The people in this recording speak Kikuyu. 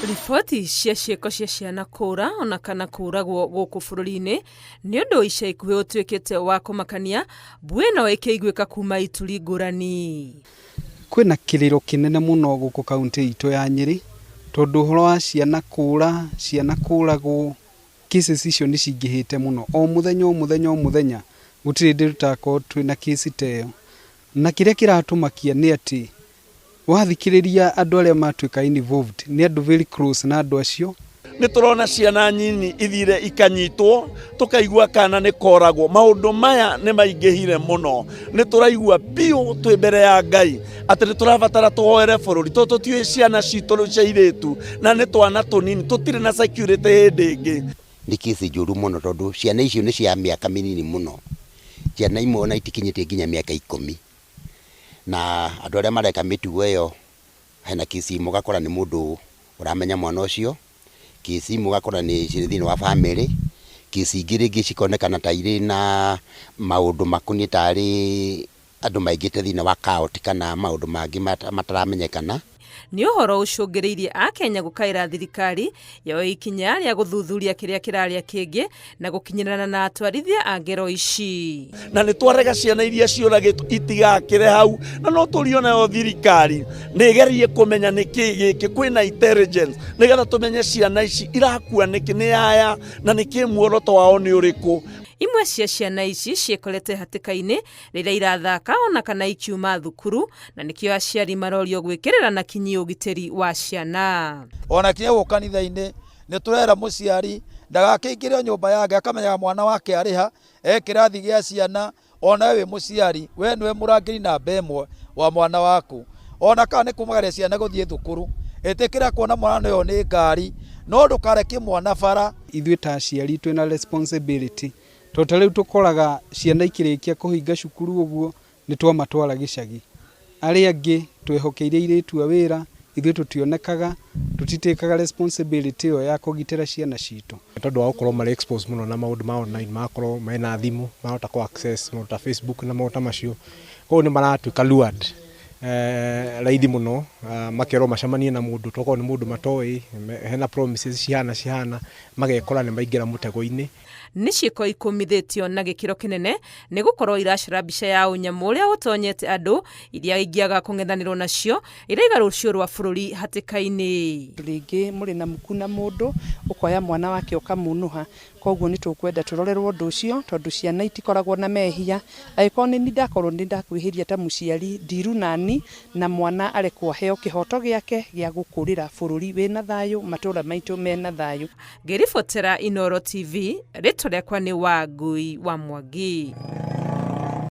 Riboti cia ciĩko cia ciana kũũra ona kana kũũragwo gũkũ bũrũri-inĩ nĩ ũndũ ica ikuhĩ ũtuĩkĩte wa kũmakania, mbuĩ ĩno ĩkĩiguĩka kuma ituri ngũrani. Kwĩna kĩrĩro kĩnene mũno gũkũ kauntĩ itũ ya Nyĩrĩ, tondũ ũhoro wa ciana kũũra, ciana kũũragwo, cases icio nĩ cingĩhĩte mũno. O mũthenya o mũthenya o mũthenya gũtirĩ hĩndĩ tũtakorwo twĩna case ta ĩyo. Na kĩrĩa kĩratũmakia nĩ atĩ wathikĩrĩria andũ arĩa matuĩka involved nĩ andũ very close na andũ acio. Nĩ tũrona ciana nyinyi ithire ikanyitwo, tũkaigua kana nĩ koragwo. Maũndũ maya nĩ maingĩhire mũno, nĩ tũraigua biũ twĩ mbere ya Ngai atĩ nĩ tũrabatara tũhoere bũrũri, tondũ tũtiũĩ ciana citũ rĩu cia airĩtu na nĩ twana tũnini, tũtirĩ na security hĩndĩ ĩngĩ. Nĩ kesi njũru mũno tondũ ciana icio nĩ cia mĩaka mĩnini mũno, ciana imwe ona itikinyĩtie nginya mĩaka ikũmi, na andũ arĩa mareka mĩtugo ĩyo hena kesi imwe ũgakora nĩ mũndũ ũramenya mwana ũcio, kesi imwe ũgakora nĩ cirĩ thĩinĩ wa bamĩrĩ, kesi ingĩ rĩngĩ cikonekana ta irĩ na maũndũ makoniĩ tarĩ andũ maingĩte thĩinĩ wa cult kana maũndũ mangĩ mataramenyekana. Nĩ ũhoro ũcũngĩrĩirie Akenya gũkaĩra thirikari yoe ikinya rĩa gũthuthuria kĩrĩa kĩrarĩa kĩngĩ na gũkinyĩrana na atwarithia a ngero ici. Na nĩ twarega ciana iria ciũragĩtwo itigakĩre hau, na no tũrio nayo thirikari nĩ ĩgerie kũmenya nĩ kĩ gĩkĩ, kwĩna intelligence nĩgetha tũmenye ciana ici irakua nĩkĩ, nĩ aya na nĩ kĩ muoroto wao nĩ ũrĩkũ. Imwe cia ciana ici ciĩkorete hatĩka-inĩ rĩrĩa irathaka ona kana ikiuma thukuru, na nĩkĩo aciari marorio gwĩkĩrĩra na kinyi ũgitĩri wa ciana. Ona kinya gũkũ kanitha-inĩ nĩ tũrera mũciari ndagakĩingĩre nyũmba yake akamenyaga mwana wake arĩha e kĩrathi gĩa ciana. Ona we wĩ mũciari, we nĩwe mũrangĩri namba ĩmwe wa mwana waku. Ona kana nĩ kumagaria ciana gũthiĩ thukuru, ĩtĩkĩra kuona mwana nĩyo nĩ ngari, no ndũkarekie mwana bara. Ithuĩ ta aciari twĩna responsibility, tondũ ta rĩu tũkoraga ciana ikĩrĩkia kũhinga cukuru ũguo nĩ twamatwara gĩcagi. Arĩa angĩ twehokeire airĩtu a wĩra, ithuĩ tũtionekaga, tũtitĩkaga responsibility ĩyo ya kũgitĩra ciana citũ. Tondũ wa gũkorwo marĩ exposed mũno na maũndũ ma online, magakorwo mena thimũ, marahota kũ access maũndũ ta Facebook na maũndũ ta macio, koguo nĩ maratuĩka lured raithi mũno, makerwo macemanie na mũndũ tokorwo nĩ mũndũ matoĩ, hena promises cihana cihana, magekora nĩ maingĩra mũtego-inĩ. Nĩ ciĩko ikũmithĩtio na gĩkĩro kĩnene nĩ gũkorwo iracora mbica ya ũnyamũ ũrĩa ũtonyete andũ iria ingĩaga kũng'ethanĩrwo nacio iraiga rũciũ rwa bũrũri hatĩka-inĩ. Rĩngĩ mũrĩ na muku na mũndũ ũkoya mwana wake ũkamunuha, koguo nĩ tũkwenda tũrorerwo ũndũ ũcio tondũ ciana itikoragwo na mehia. Angĩkorwo nĩ niĩ ndakorwo nĩ ndakwĩhĩria ta mũciari ndiru nani, na mwana arekwo aheo kĩhoto gĩake gĩa gũkũrĩra bũrũri wĩna thayũ, matũra maitũ mena thayũ. Ngĩribotera Inooro TV, rĩtwa rĩakwa nĩ Wangui wa Mwangi.